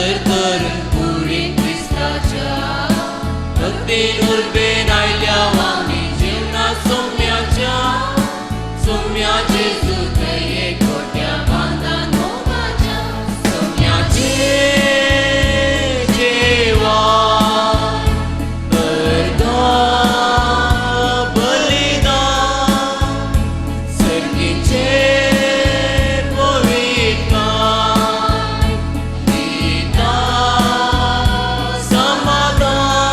सादर करून कुडीन क्रिस्ताच्या भक्तीन उर्बेन आयल्या आमी जेवणा सोम्याच्या सोम्या जेजू दये गोट्या बांदान मोगाच्या सोम्याचे जेवण अर्घां बलिदान सर्गीचे पवित्रताय दिता समाधान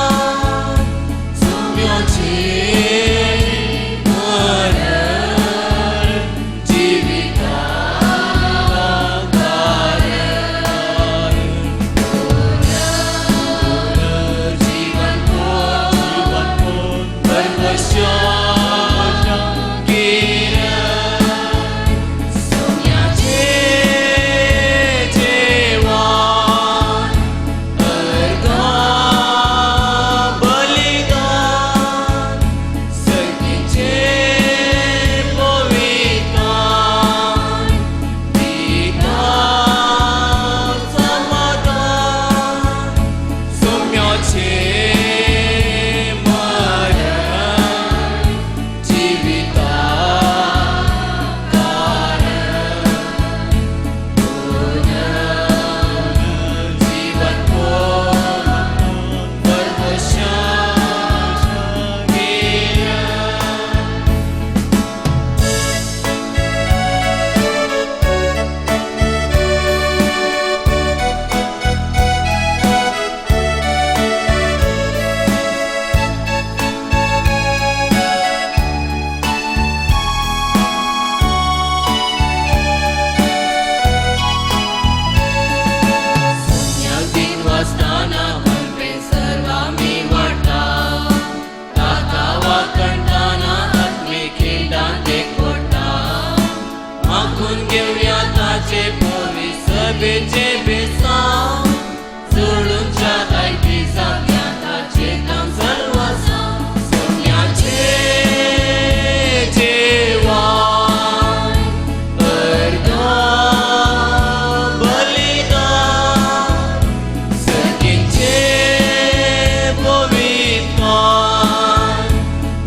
सोम्याचे मरण जिविता कारण पुनर्जीवन परवशा किरण सोम्याचे जेवण अर्घां बलिदान सर्गीचे पवित्रताय दिता समाधान सोम्याचे मरण जिविता कारण पुनर्जीवन परवशा किरण. सोम्याक दिनवासताना हंपे सर्वां मी वाडटा ताका वाखणताना आत्मीक खिंडान देखवटा मागून घेवया ताचे पवी सभेचे बेसांव जोडूनच्या दायती जाग्या ताचे काम सर्व आसा सोम्याचे जेवण अर्घां बलिदान सर्गीचे पवित्रताय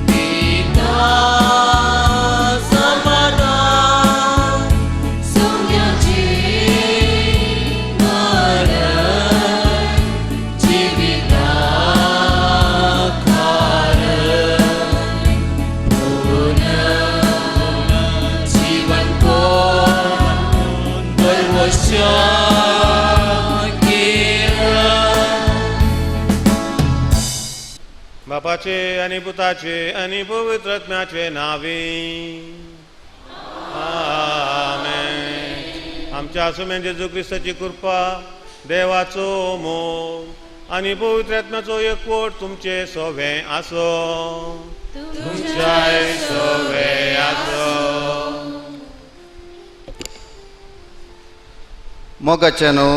दिता समाधान सोम्याचे मरण जिविता कारण पुनर्जीवन परवशा किरण. बापाचे आणि पुताचे आणि पवित्र आत्म्याचे नावे, आमेन. आमच्या सुम्यान जेजू क्रिस्ताची कृपा, देवाचो मोग आणि पवित्र आत्म्याचो एकवट तुमचे सोवे आसो. तुमच्याय सोवे आसो. मोगाच्यानो,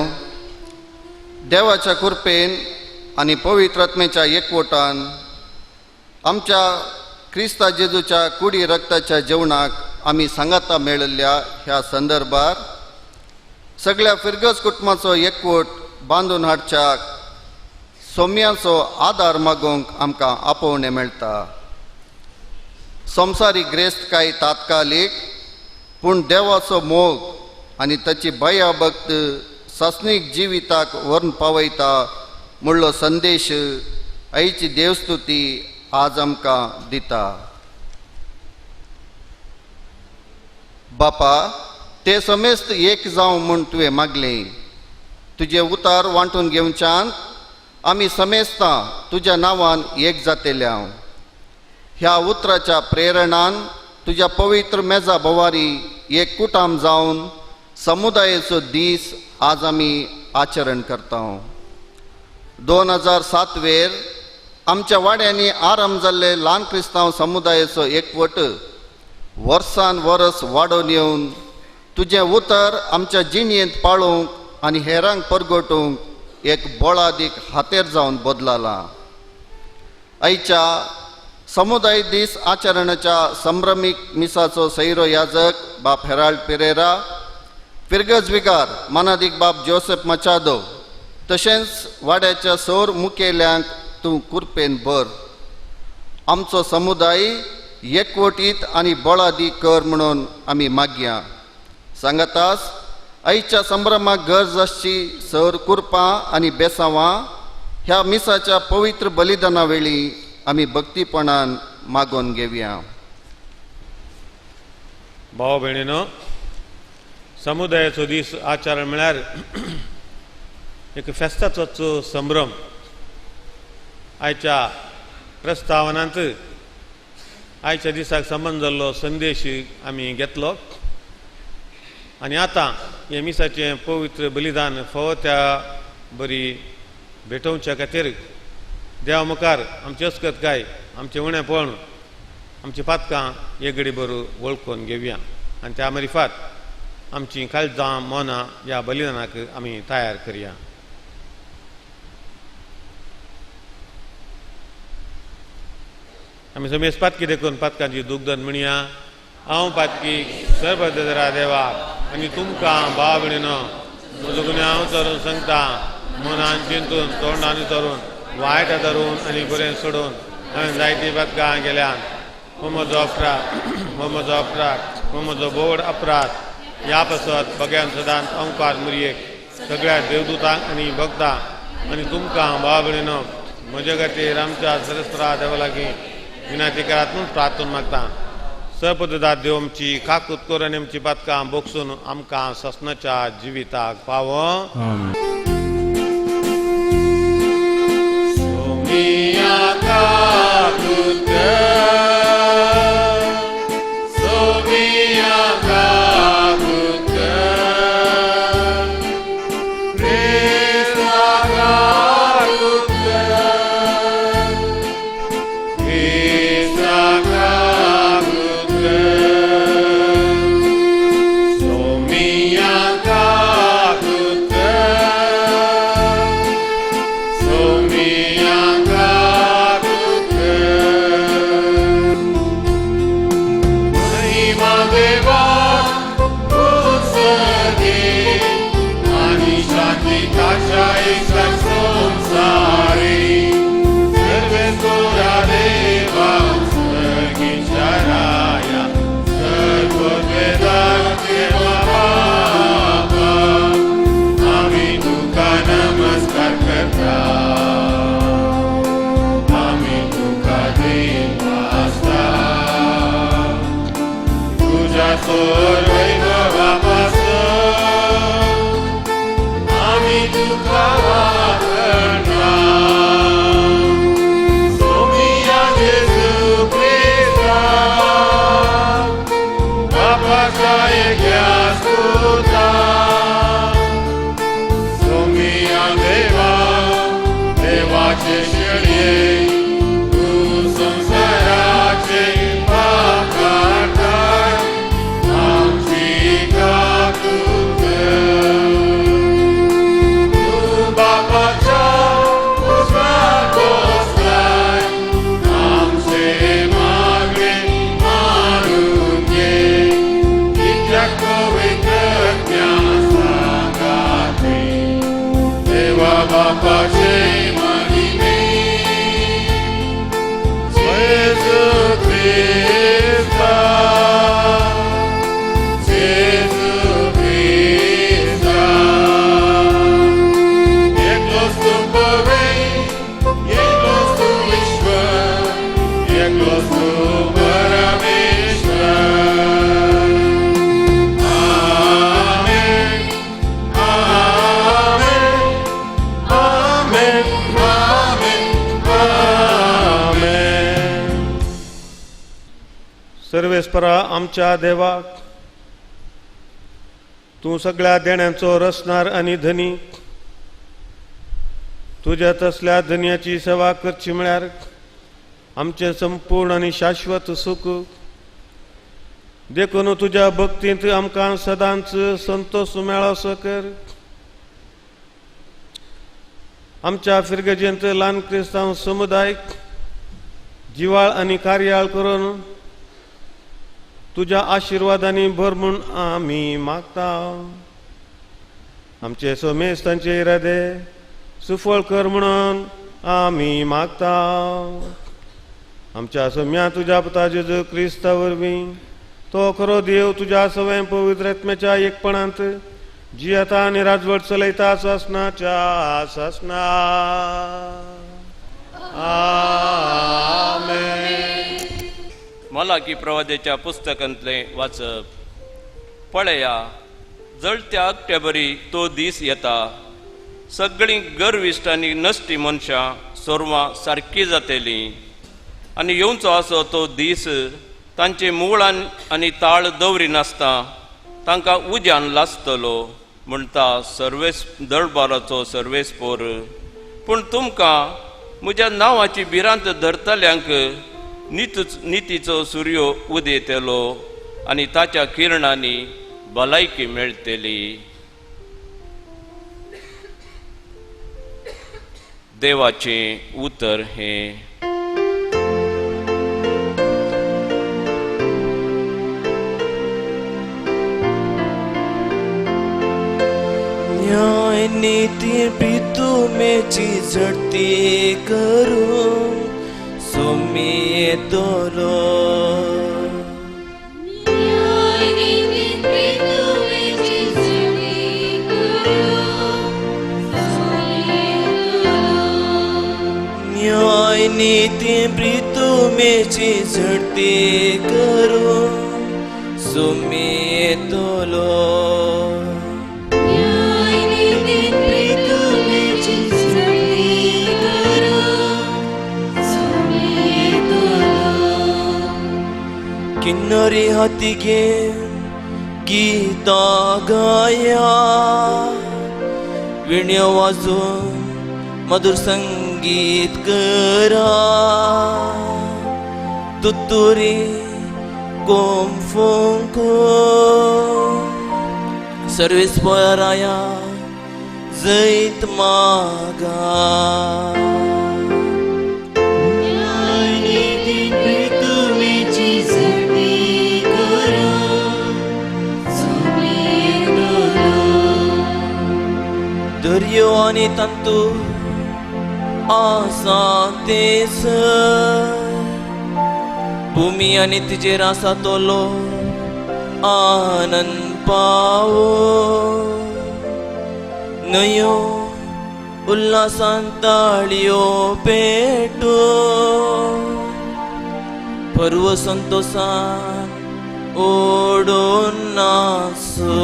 देवाच्या कृपेन आनी पवित्र आत्म्याच्या एकवटान आमच्या क्रिस्ता जेजूच्या कुडी रक्ताच्या जेवणाक आमी सांगाता मेळिल्ल्या ह्या संदर्भार सगळ्या फिरगज कुटुंबाचो एकवट बांदून हाडच्या सोम्याचो आदार मागूंक आमकां आपोवणें मेळटा. संवसारीक ग्रेस्तकाय तात्कालीक, पूण देवाचो मोग आनी ताची भयाभक्त सासणीक जिविताक व्हरून पावयता म्हणलो संदेश आईची देवस्तुती आज आमकां दिता. बापा, ते समेस्त एक जावं म्हूण तुवें मागलें. तुजें उतार वांटून घेवच्यान आमी समेस्तां तुज्या नांवान एक जातेले हांव. ह्या उतराच्या प्रेरणान तुज्या पवित्र मेजा भोवारी एक कुटाम जावन समुदायेचो दीस आज आमी आचरण करता. 2007 वेर आमच्या वाड्यांनी आरंभ जाल्ले ल्हान क्रिस्तांव समुदायेचो एकवट वर्सान वर्स वाडोवन येवन तुजें उतर आमच्या जिणेंत पाळोवंक आनी हेरांक परगटूंक एक बळादीक हातेर जावन बदलाला. आयच्या समुदाय दीस आचरणाच्या संभ्रमीक मिसाचो सैरो याजक बाप हेराल्ड पिरेरा, फिरगज विगार मानादीक बाप जोसेफ मचादो, तशेंच वाड्याच्या सौर मुखेल्यांक तूं कुरपेन भर. आमचो समुदाय एकवटीत आनी बळादी कर म्हणून आमी मागया. सांगातास आयच्या संभ्रमाक गरज आसची सर कुरपां आनी बेसांवां ह्या मिसाच्या पवित्र बलिदाना वेळी आमी भक्तीपणान मागोवन घेवया. भाव भयणीनो, समुदायाचो दीस आचरण म्हळ्यार एक फेस्ताचोच संभ्रम. आयच्या प्रस्तावनांत आयच्या दिसाक संबंद जाल्लो संदेश आमी घेतलो आनी आतां हें मिसाचें पवित्र बलिदान फावो त्या बरी भेटोवच्या खातीर देवा मुखार आमची अस्कतकाय, आमचें उणेपण, आमची पातकां एक घडी बरो वळखून घेवया आनी त्या मारिफात आमची काळजां मनां ह्या बलिदानाक आमी तयार करया. आमी समेस पातकी देखून पातकांची दुग्धन म्हणया. हांव पातकी सर्वदरा देवा आनी तुमकां भाव भयणीनो म्हजो गुन्यांव चरून सांगता. मनान चिंतून, तोंडान धरून, वायट धरून आनी बरें सोडून हांवें जायतीं पातकां केल्यान. हो म्हजो अपराध, हो म्हजो अपराध, हो म्हजो बोड अपराध. ह्या पासत बग्यान सदांच अंकार मुरयेक सगळ्या देवदूतांक आनी भक्तांक आनी तुमकां भाव भयणीनो म्हजे खातीर आमच्या सरस्वरा देवा लागीं विनंती करात म्हूण प्रार्थना मागता. सपददात देव आमची काकूत करून आनी आमची पातकां बोगसून आमकां ससनाच्या जिविताक पावो. सर्वेस्परा आमच्या देवाक, तूं सगळ्या देण्यांचो रचणार आनी धनी, तुज्या तसल्या धनयाची सेवा करची म्हळ्यार आमचें संपूर्ण आनी शाश्वत सूख. देखून तुज्या भक्तींत आमकां सदांच संतोष मेळोसो कर. आमच्या फिरगजेंत ल्हान क्रिस्तांव समुदाय जिवाळ आनी कार्याळ करून तुज्या आशिर्वादांनी भर म्हूण आमी मागता. आमचे सोमेस्तांचे इरादे सुफळ कर म्हणून आमी मागता. आमच्या सम्या तुज्या पुता जेजू क्रिस्ता वरवीं तो खरो देव तुज्या सवें पवित्र आत्म्याच्या एकपणांत जियेता आनी राजवट चलयता सासनाच्या सासना. आमेन. मलाकी प्रवाद्याच्या पुस्तकांतलें वाचप. पळया, जळत्या अक्ट्याबरी तो दीस येता, सगळीं गर्विश्ट आनी नश्टी मनशां सोरवां सारकी जातलीं आनी येवचो आसो तो दीस तांचे मुळान आनी ताळ दवरिनासता तांकां उज्यान लासतलो म्हणटा सर्वेस दरबाराचो सर्वेस्पोर. पूण तुमकां म्हज्या नांवाची भिरांत धरतल्यांक नितीचो सुर्यो उदेतलो आनी ताच्या किरणांनी भलायकी मेळटली. देवाचें उतर हें. न्याय नीती प्रीतुमेची झडती करूं सोमी येतलो. न्याय नीती प्रीतुमेची झडती करूं सोमी येतलो. किन्नरी हातीगे गीता गाया, विण्यो वाजोवन मधुर संगीत करा, तुतुरी कोम फोंको सर्वेस्पराया जैत मागा. दर्यो आनी तांतू आसा तेस, भुमी आनी तिजेर आसा तोलो आनंद पावो, न्हंयो उल्हासान ताळयो पेटो, पर्व संतोसान ओडून नासो.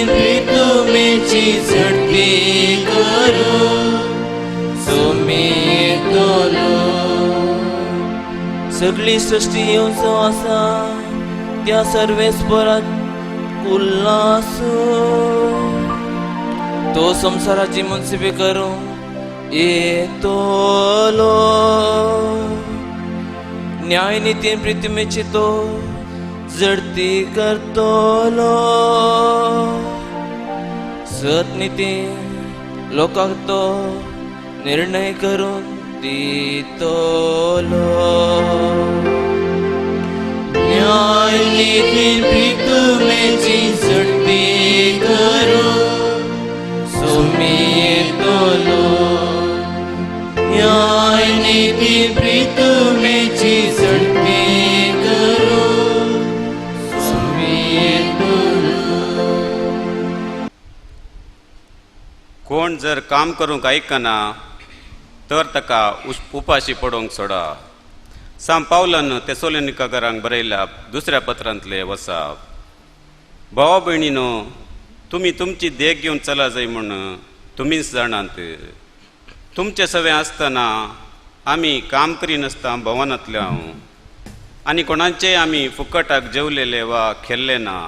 प्रीतुमेची झडती करूं सोमी येतलो. सगळी सृश्टी येवचो आसा त्या सर्वेस्पराक उल्हासो, तो संवसाराची मुन्सिफी करूं येतलो. न्याय नितीन प्रीतुमेची तो झडती करतलो, सत निती लोकांक तो निर्णय करून दितलो. न्याय निती प्रीतुमेची झडती करूं सोमी येतलो. न्याय निती प्रीतुमेची झडती करूं. कोण जर काम करूंक आयकना तर ताका उपाशी पडोवंक सोडा. साम पावलान तेसोलनिकारांक बरयल्या दुसऱ्या पत्रांतले वसाप. भावा भयणीनो, तुमी तुमची देख घेवन चला जाय म्हूण तुमीच जाणात. तुमचे सवें आसतना आमी काम करिनासतना भोंवनातले हांव आनी कोणाचेय आमी फुकटाक जेवलेले वा खेल्ले ना.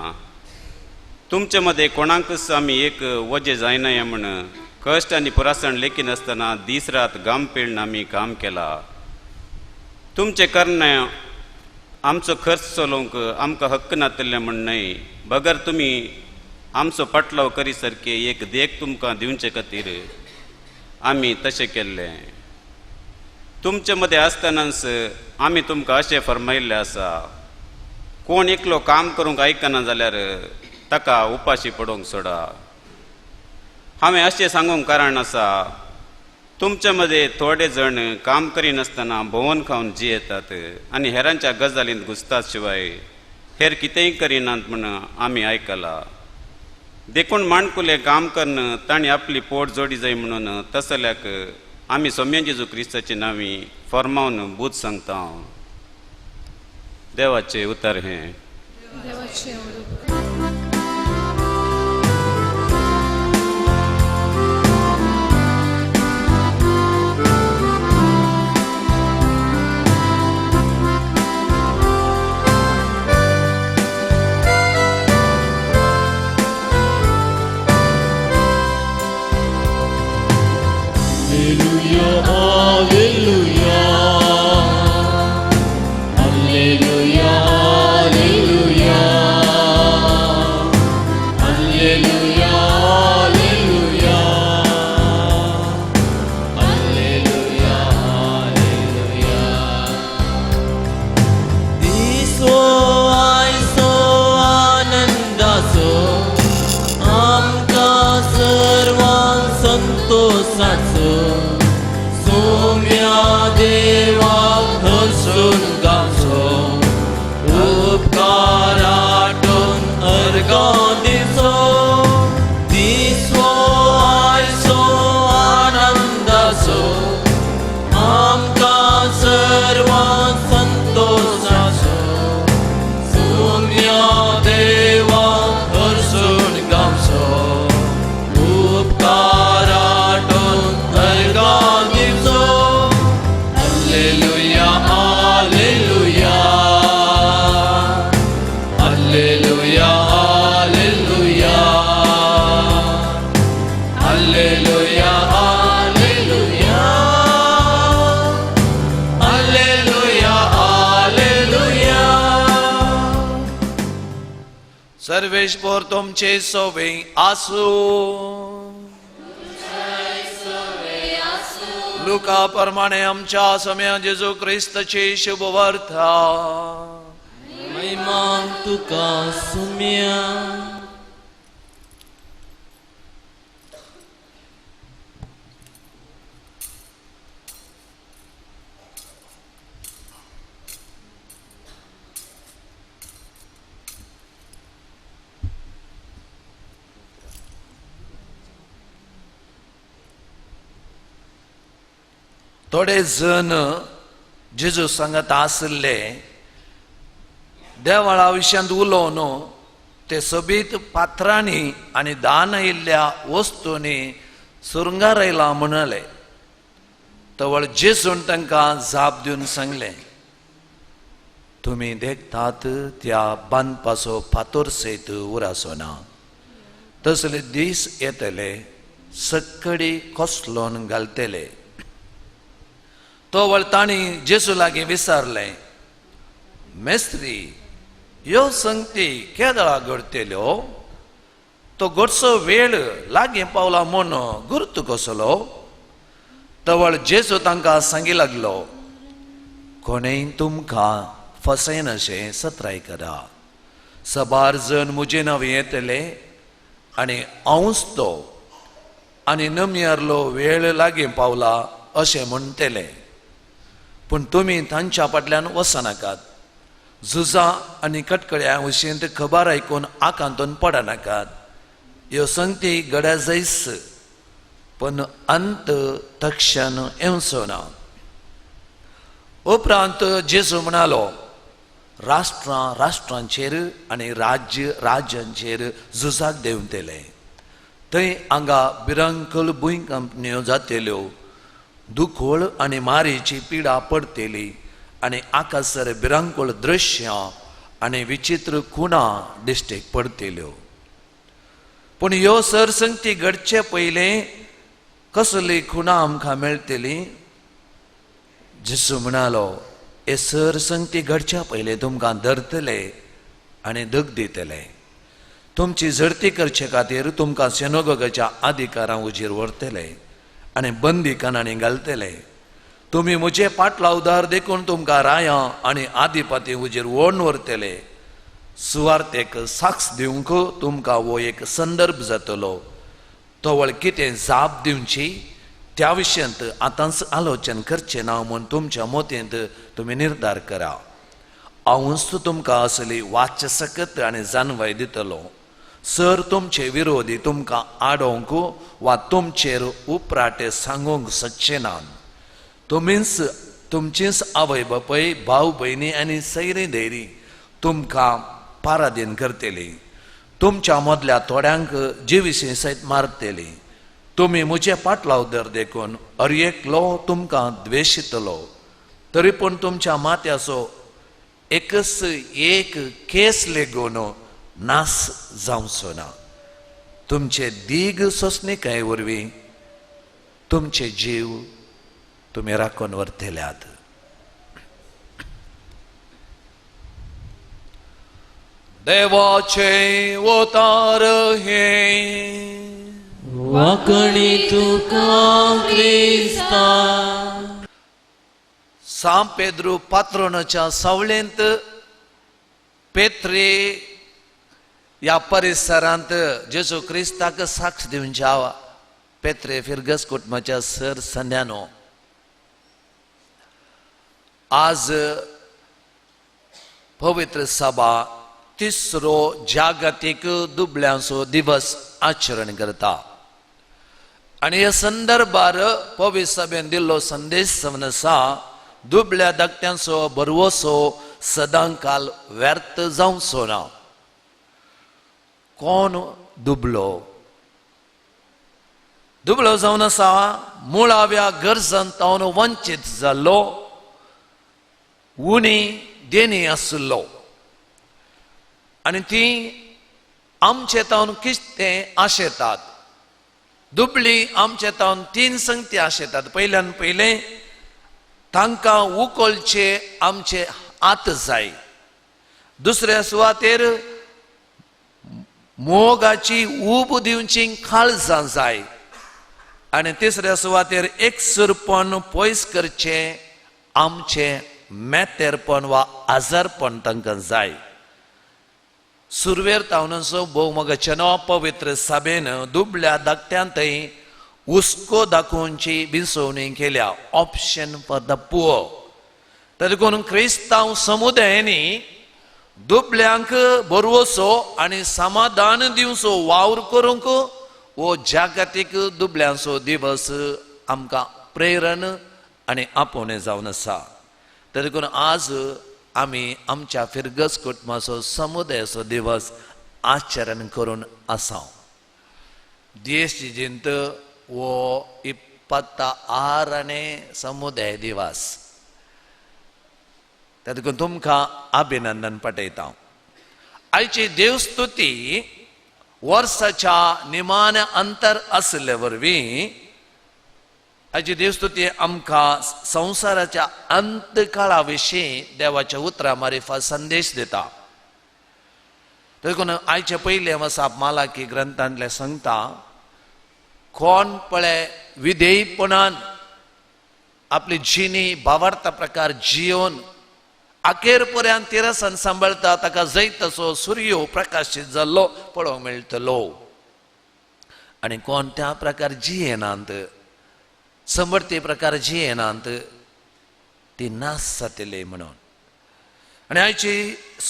तुमचे मदें कोणाकच आमी एक वजें जायना म्हूण कश्ट आनी पुरासण लेखिनासतना दीस रात घाम पिळून आमी काम केला. तुमचें करणें आमचो खर्च चलोवंक आमकां हक्क नातिल्लें म्हूण न्हय, बगर तुमी आमचो पाटलाव करी सारके एक देख तुमकां दिवचे खातीर आमी तशें केल्लें. तुमचे मदें आसतनाच आमी तुमकां अशें फर्मायिल्लें आसा, कोण एकलो काम करूंक आयकना जाल्यार ताका उपाशी पडोवंक सोडा. हांवें अशें सांगूंक कारण आसा, तुमचे मदें थोडे जण काम करिनासतना भोंवन खावन जियेतात आनी हेरांच्या गजालींत घुसतात शिवाय हेर कितेंय करिनात म्हूण आमी आयकलां. देखून माणकुलें काम करून तांणी आपली पोट जोडी जाय म्हणून तसल्याक आमी सोम्या जेजू क्रिस्ताची नांवी फॉर्मावन बूद सांगता. देवाचें उतर हें. सर्वेश्वर तुमचे सोवे आसू. लुका प्रमाणे आमच्या सम्या जेजू क्रिस्ताची शुभवार्ता. महिमा तुका सुम्या. थोडे जण जेजू सांगत आशिल्ले देवळा विशयांत उलोवन ते सोबीत पात्रांनी आनी दान आयिल्ल्या वस्तूंनी सुरंगारयला म्हणले. तवळ जेजून तांकां जाप दिवन सांगलें, तुमी देखतात त्या बांदपाचो फातोर सयत उरासो ना, तसले दीस येतले सक्कडी कोसलोन घालतले. तो वळ तांणी जेजू लागीं विचारलें, मेस्त्री, ह्यो संगती केदळा घडटेल्यो? तो घडचो वेळ लागीं पावला म्हूण गुर्त कसलो? तवळ जेजू तांकां सांगी लागलो, कोणेय तुमकां फसयनाशें सत्राय करा. सबार जण म्हजे नांव येतले आनी हांवूच तो आनी नमयारलो वेळ लागीं पावला अशें म्हणटले. पूण तुमी तांच्या फाटल्यान वचनाकात. झुजां आनी कटकड्या विशीं खबर आयकून आकांतून पडनाकात. ह्यो संगती गड्या जायस, पण अंत तक्षण येवचो ना. उपरांत जेजू म्हणालो, राष्ट्रां राष्ट्रांचेर आनी राज्य राज्यांचेर झुजाक देंवतले. थंय हांगा भिरांकूळ भूंयकांपण्यो जातल्यो, दुखोळ आनी मारीची पिडा पडटली आनी आकासर भिरांकूळ दृश्यां आनी विचित्र खुणां दिश्टीक पडटल्यो. पूण ह्यो सरसंगती घडचे पयलें कसली खुणां आमकां मेळटली? जेजू म्हणालो, हे सरसंगती घडच्या पयलें तुमकां धरतले आनी दग दितले. तुमची झडती करचे खातीर तुमकां सेनोगोगाच्या अधिकारां उजीर व्हरतले आनी बंदीखानांनी घालतले. तुमी म्हजे पाटलावदार देखून तुमकां रायां आनी आदिपाती उजीर ओडून व्हरतले. सुवार्तेक साक्ष दिवंक तुमकां हो एक संदर्भ जातलो. तवळ कितें जाप दिवची त्या विशयांत आतांच आलोचन करचें ना म्हूण तुमच्या मतींत तुमी निर्धार करा. हांवूच तुमकां असली वाच सकत आनी जाणवाय दितलो. सर तुमचे विरोधी तुमकां आडोवंक वा तुमचेर उपराटे सांगूंक शकचे नात. तुमीच तुमचीच आवय बापूय, भाव भयणी आनी सैरी धैरी तुमकां पारादीन करतली. तुमच्या मदल्या थोड्यांक जिविशीं सयत मारतली. तुमी म्हजे पाटलाव दर देखून हर एकलो तुमकां द्वेशितलो. तरी पूण तुमच्या माथ्याचो एकच एक केस लेगून नास जावचो ना. तुमचे दीग सोंसणीकाये वरवीं तुमचे जीव तुमी राखून व्हरतल्यात. देवाचे उतार हे वाकणी तुका क्रिस्ता. सांत पेद्रू पात्रोनाच्या सावळेंत पेत्रे ह्या परिसरांत जेजू क्रिस्ताक साक्ष दिवच्या पेत्रे फिरगस कुटुंबाच्या सर संध्यानो, आज पवित्र सभा तिसरो जागतीक दुबळ्यांचो दिवस आचरण करता आनी ह्या संदर्भार पवित्र सभेन दिल्लो संदेश जावन आसा, दुबळ्या धाकट्यांचो भरवसो सदांकाल व्यर्थ जावचो ना. कोण दुबलो? दुबळो जावन आसा मुळाव्या गरजान तावन वंचीत जाल्लो, उणी देणी आशिल्लो आनी ती आमचे तावन कितें आशेतात. दुबळी आमचे तावन तीन संगती आशेतात. पयल्यान पयलें तांकां उखलचे आमचे हात जाय. दुसऱ्या सुवातेर मोगाची ऊब दिवची काळजां जाय आनी तिसऱ्या सुवातेर एकसुरपण पयस करचें आमचें मेतेरपण वा आजारपण तांकां जाय. सुरवेर तावनाचो भोव मोगाचें पवित्र सभेन दुबळ्या धाकट्यांतय हुस्को दाखोवची विसवणी केल्या, ऑप्शन फॉर the poor. तर देखून क्रिस्तांव समुदायांनी दुबळ्यांक बरवसो आनी समाधान दिवचो वावर करूंक हो जागतीक दुबळ्यांचो दिवस आमकां प्रेरण आनी आपोवणें जावन आसा. तर देखून आज आमी आमच्या फिरगस कुटुंबाचो समुदायाचो दिवस आचरण करून आसा. देश जिंत हो 26 आनी समुदाय दिवस. त्या देखून तुमकां अभिनंदन पाठयता. आयची देवस्तुती वर्साच्या निमाण्या अंतर आशिल्ले वरवीं आयची देवस्तुती आमकां संवसाराच्या अंत काळा विशीं देवाच्या उतरां मारिफात संदेश दिता. देखून आयचे पयलें वसाप मालाकी ग्रंथांतलें सांगता, कोण पळय विधेयपणान आपली जिणी भावार्था प्रकार जियोन अखेर पर्यंत तिरसन सांबाळता ताका जैत तसो सूर्य प्रकाशीत जाल्लो पळोवंक मेळटलो. आनी कोण त्या प्रकार जियेनात, समर्थी प्रकार जियेनात, ती नास जातली म्हणून. आनी आयची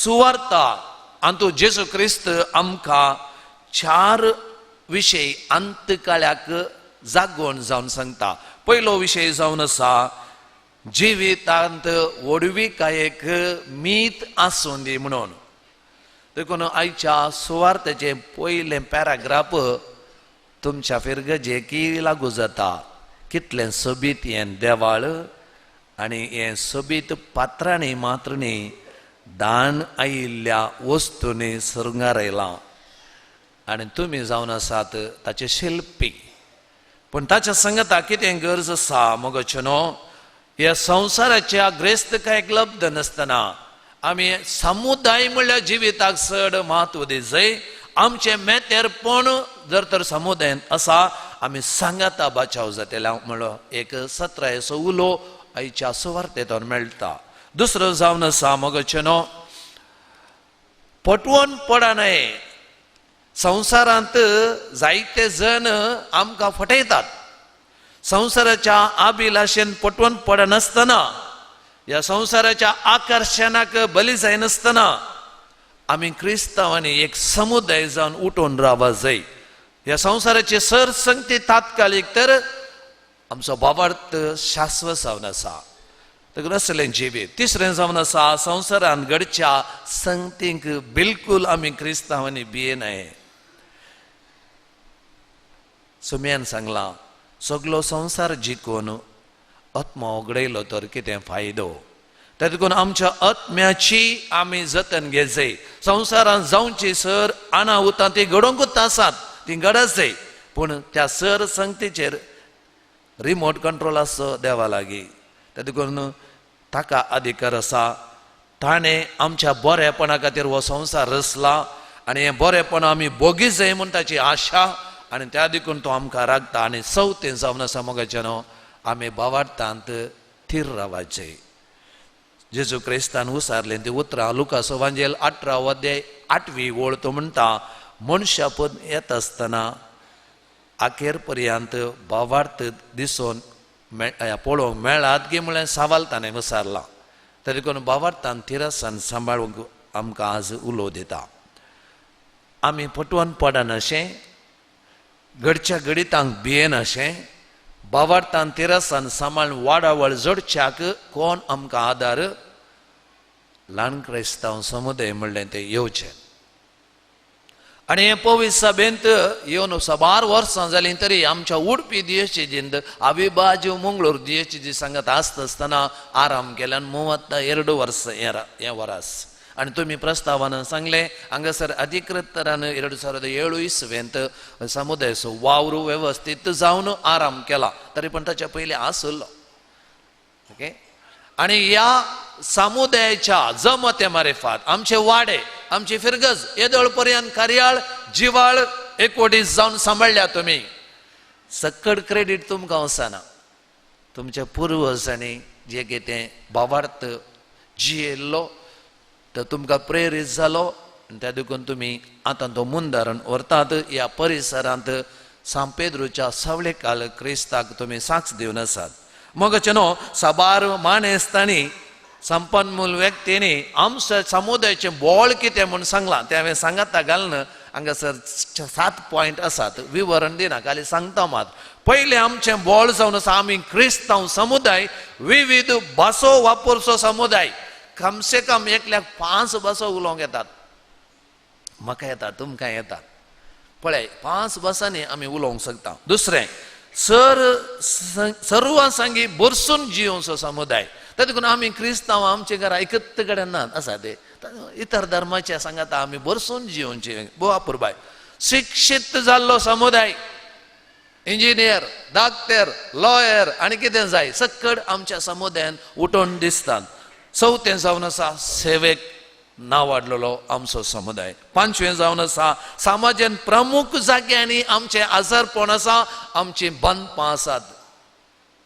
सुवार्ता आंतू जेजू क्रिस्त आमकां चार विशय अंतकाळ्याक जागोवन जावन सांगता. पयलो विशय जावन आसा जिवितांत व्हडविकायेक मीत आसूं दी म्हणून. देखून आयच्या सुवार्तेचें पयलें पॅराग्राफ तुमच्या फिरगजेकी लागू जाता. कितलें सोबीत हें देवाळ आनी हें सोबीत पात्रांनी मात्र न्ही दान आयिल्ल्या वस्तूंनी शृंगारयलां आनी तुमी जावन आसात ताचे शिल्पी. पूण ताच्या संगता कितें गरज आसा मोगाचें न्हू, ह्या संवसाराच्या ग्रेस्तकायेक लब्ध नासतना आमी समुदाय म्हणल्यार जिविताक चड म्हत्व दिजय. आमचें मेतेरपण जर तर समुदायांत आसा आमी सांगाता बाचाव जातले म्हणलो एक सतरायेचो उलो आयच्या सुवार्तेंत मेळटा. दुसरो जावन आसा मोगाचें न्हू, फटवून पडनये. संवसारांत जायते जण आमकां फटयतात. संवसाराच्या अभिलाशेन फटवून पडनासतना, ह्या संवसाराच्या आकर्शणाक बली जायनासतना आमी क्रिस्तांवांनी एक समुदाय जावन उठून रावपाक जाय. ह्या संवसाराची सरसंगती तात्कालीक तर आमचो भावार्थ शाश्वत जावन आसा. तर असलें जिवीत. तिसरें जावन आसा संवसारान घडच्या संगतींक बिलकूल आमी क्रिस्तांवांनी भियेनाय. सुम्यान सांगलां सगलो संवसार जिखून आत्मो उगडयलो तर कितें फायदो. त्या देखून आमच्या आत्म्याची आमी जतन घेत जाय. संवसारान जावची सर अनाहुतां ती घडोवंकूच आसात, ती घडत जाय, पूण त्या सर संगतीचेर रिमोट कंट्रोल आसचो देवा लागीं. त्या देखून ताका अधिकार आसा. ताणें आमच्या बरेपणा खातीर हो संवसार रचला आनी हें बरेपण आमी भोगी जाय म्हूण ताची आशा आनी त्या देखून तो आमकां राखता. आनी चवथें जावन आसा मोगाचें न्हू आमी भावार्थांत थीर रावपाचें. जेजू क्रिस्तान उसारलें ती उतरां लुकास वांजेल 18 अध्याय 8वी ओळ तो म्हणटा, मनशापद येता आसतना अखेर पर्यंत भावार्थ दिसून पळोवंक मेळात गी म्हळ्यार सवाल ताणें विचारलां. तरी देखून भावार्थान थिरसान सांबाळूंक आमकां आज उलो दिता. आमी फटवून पडनाशें, घडच्या घडितांक भियेनाशें, भावार्थान तिरसान सांबाळून वाडावळ जोडच्याक कोण आमकां आदार ल्हान क्रिस्तांव समुदाय म्हणलें तें येवचें. आनी हे पवित्र सभेंत येवन साबार वर्सां जालीं तरी आमच्या उडपी दियेचीजींत अविभाज्य मंगळूर दियेचीजी सांगत आसता आसतना आराम केल्यान 32 वर्सां हें वरास. आनी तुमी प्रस्तावान सांगलें हांगासर अधिकृत तरान 2007 इसवेंत समुदायाचो वावर वेवस्थीत जावन आराम केला, तरी पण ताच्या पयलीं आसलो. ओके. आनी ह्या समुदायाच्या जमते मारिफात आमचे वाडे, आमची फिरगज येदोळ पर्यंत कार्याळ जिवाळ एकवटीत जावन सांबाळ्ळ्या तुमी. सकड क्रेडीट तुमकां वचना. तुमच्या पुर्वजांनी जे कितें भावार्थ जियेल्लो तर तुमकां प्रेरीत जालो आनी त्या देखून तुमी आतां तो मुंदारण व्हरतात. ह्या परिसरांत सांत पेद्रूच्या सावळेकाल क्रिस्ताक तुमी साक्ष दिवन आसात. मगचे न्हू साबार मानेस्तांनी संपन्मूल व्यक्तींनी आमच्या समुदायाचें बोळ कितें म्हूण सांगलां तें हांवें सांगाता घालून हांगासर 7 पॉयंट आसात, विवरण दिना, खाली सांगता मात. पयलें आमचें बोळ जावन आसा आमी क्रिस्तांव समुदाय, विविध भासो वापरचो समुदाय. कमसे कम एकल्याक 5 भासो उलोवंक येतात, म्हाका येतात, तुमकां येतात. पळय 5 भासांनी आमी उलोवंक शकता. दुसरें सर्वां सांगी भरसून जियोवचो समुदाय. त्या देखून आमी क्रिस्तांव आमचे घरा एकत्र कडेन ना आसा ते इतर धर्माचे सांगाता आमी भरसून जियोवचे. वापुरबाय शिक्षीत जाल्लो समुदाय, इंजिनियर, डॉक्टर, लॉयर आनी कितें जाय सकड आमच्या समुदायान उठोवन दिसतात. चवथें जावन आसा सेवेक नांवाडलेलो आमचो समुदाय. पांचवें जावन आसा समाजान प्रमुख जाग्यांनी आमचें आजारपण आसा, आमचीं बांदपां आसात,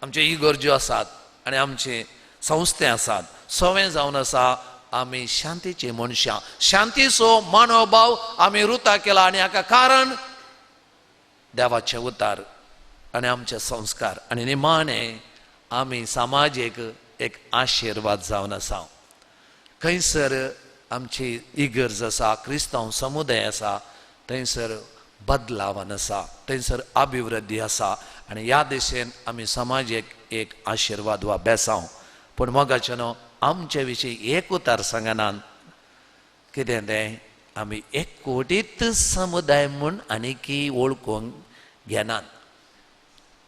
आमच्यो इगर्ज्यो आसात आनी आमचे संस्थे आसात. सवें जावन आसा आमी शांतीची मनशां, शांतीचो मनोभाव आमी रुता केला आनी हाका कारण देवाचे उतार आनी आमचे संस्कार. आनी निमाणें आमी समाजेक एक आशिर्वाद जावन आसा. खंयसर आमची इगर्ज आसा, क्रिस्तांव समुदाय आसा, थंयसर बदलावन आसा, थंयसर अभिवृद्धी आसा आनी ह्या दिशेन आमी समाजेक एक आशिर्वाद वा बेसांव. पूण मोगाचें न्हू आमचे विशीं एक उतार सांगनात कितें तें आमी एकवटीत समुदाय म्हूण आनीकी वळखूंक घेनात.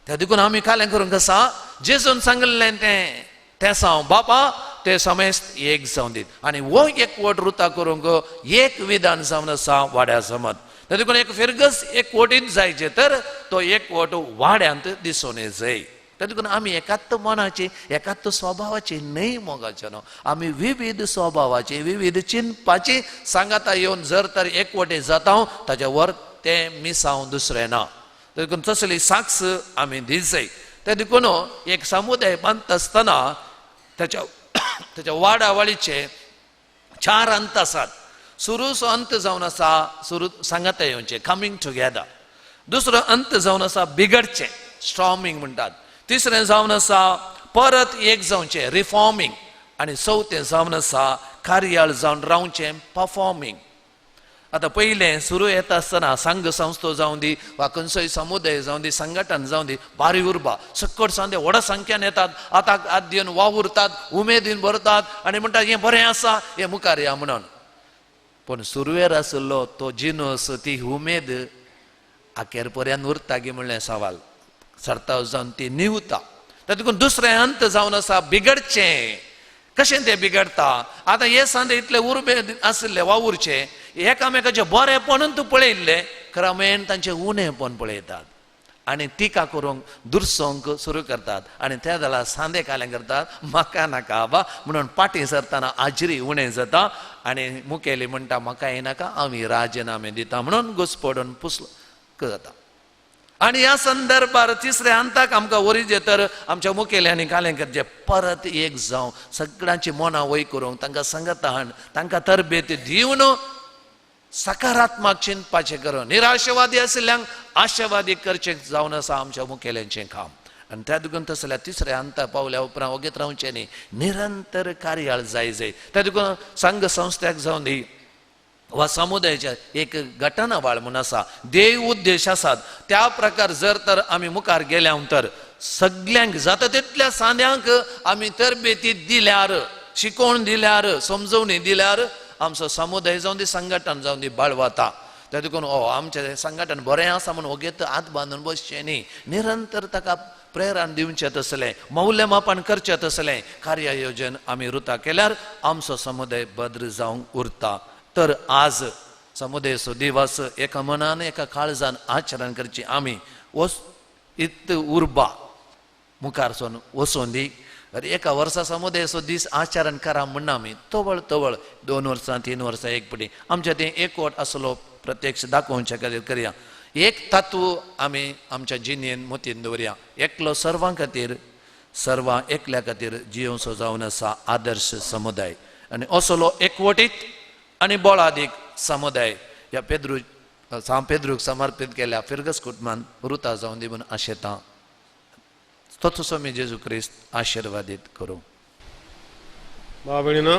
त्या देखून आमी कालें करूंक आसा जेजून सांगिल्लें तें तें साव बापा ते समेस्त एक जावन दीत आनी हो एकवट रुता करूंक एक विधान जावन आसा वाड्या समज. त्या देखून एक फिरगस एकवटीत जायचे तर तो एकवट वाड्यांत दिसून येत जाय. त्या देखून आमी एकात्त मनाची एकात्त स्वभावाची न्हय मोगाचे न्हू, आमी विविध स्वभावाची विविध चिंतपाची सांगाता येवन जर तर एकवटे जाता ताच्या वर तें मिसांव दुसरें ना. देखून तसली साक्ष आमी दी जाय. त्या देखून एक समुदाय बांदता आसतना ताच्या ताच्या वाडावळीचे 4 अंत आसात. सुरूचो अंत जावन आसा सुरू सांगाता येवचें, कमींग टुगेदर. दुसरो अंत जावन आसा बिगडचें, स्ट्रॉमींग म्हणटात. तिसरें जावन आसा परत एक जावचें, रिफॉर्मींग. आनी चवथें जावन आसा कार्याळ जावन रावचें, परफॉर्मींग. आतां पयलें सुरू येता आसतना संघ संस्थो जावं दी वा खंयचोय समुदाय जावं दी, संघटन जावं दी, बारी उर्बा सकट सांदे व्हडा संख्यान येतात, आतां हात दिवन वावुरतात, उमेदीन भरतात आनी म्हणटात हें बरें आसा, हें मुखार या म्हणून. पूण सुरवेर आशिल्लो तो जिनस, ती उमेद अखेर पर्यंत उरता गी म्हणलें सवाल सरताव जावन ती निवता. तातूंत दुसरें अंत जावन आसा बिगडचें. कशें तें बिगडता? आतां हे सांदे इतले उर्बे आशिल्ले वावुरचे, एकामेकाचें बरेंपण तूं पळयल्लें, क्रमेण तांचें उणेंपण पळयतात आनी टिका करूंक दुरसोंक सुरू करतात आनी त्या जाल्यार सांदे कालें करतात, म्हाका नाका आबा म्हणून पाटी सरतना आजरी उणें जाता आनी मुखेली म्हणटा म्हाका हें नाका, आमी राजिनामे दिता म्हणून घुसपडून पुसलो जाता. आनी ह्या संदर्भार तिसऱ्या हंताक आमकां वरीजे तर आमच्या मुखेल्यांनी कालें करचें, परत एक जावं, सगळ्यांची मनां वय करूंक, तांकां संगत हाड, तांकां तरबेत दिवन सकारात्मक चिंतपाचें करून निराशवादी आशिल्ल्यांक आशावादी करचें जावन आसा आमच्या मुखेल्यांचें काम. आनी त्या देखून तसल्या तिसऱ्या हंता पावल्या उपरांत वगेत रावचें न्ही, निरंतर कार्याळ जाय जाय. त्या देखून संघ संस्थ्याक जावन दी वा समुदायाच्या एक घटनावाळ म्हूण आसा, ध्येय उद्देश आसात, त्या प्रकार जर तर आमी मुखार गेल्या तर सगल्यांक जाता तितल्या सांद्यांक आमी तरबेती दिल्यार, शिकोवण दिल्यार, समजवणी दिल्यार आमचो समुदाय जावं दी, संघटन जावं दी बाळवाता. त्या देखून ओ आमचें संघटन बरें आसा म्हूण वगेत हात बांदून बसचें न्ही, निरंतर ताका प्रेरण दिवचें तसलें, मौल्यमापन करचें तसलें कार्ययोजन आमी रुता केल्यार आमचो समुदाय भद्र जावंक उरता. तर आज समुदायाचो दिवस एका मनान एका काळजान आचरण करची आमी वस इत उर्बा मुखार सोन वचोन दी. एका वर्सा समुदायाचो दीस आचरण करा म्हणना आमी तवळ तवळ 2 वर्सां 3 वर्सां एक पटी आमच्या तें एकवट आसलो प्रत्यक्ष दाखोवच्या खातीर करया. एक तत्व आमी आमच्या जिणेन मतीन दवरया, एकलो सर्वां खातीर, सर्वां एकल्या खातीर जियोवचो जावन आसा आदर्श समुदाय. आनी असलो एकवटीत आनी बळादीक समुदाय ह्या पेद्रू सांव पेद्रूक समर्पीत केल्या फिरगस कुटुंबान रुता जावन दी म्हूण आशेतां. तसो आमी जेजू क्रिस्त आशिर्वादीत करूं. भाव भयणीनो,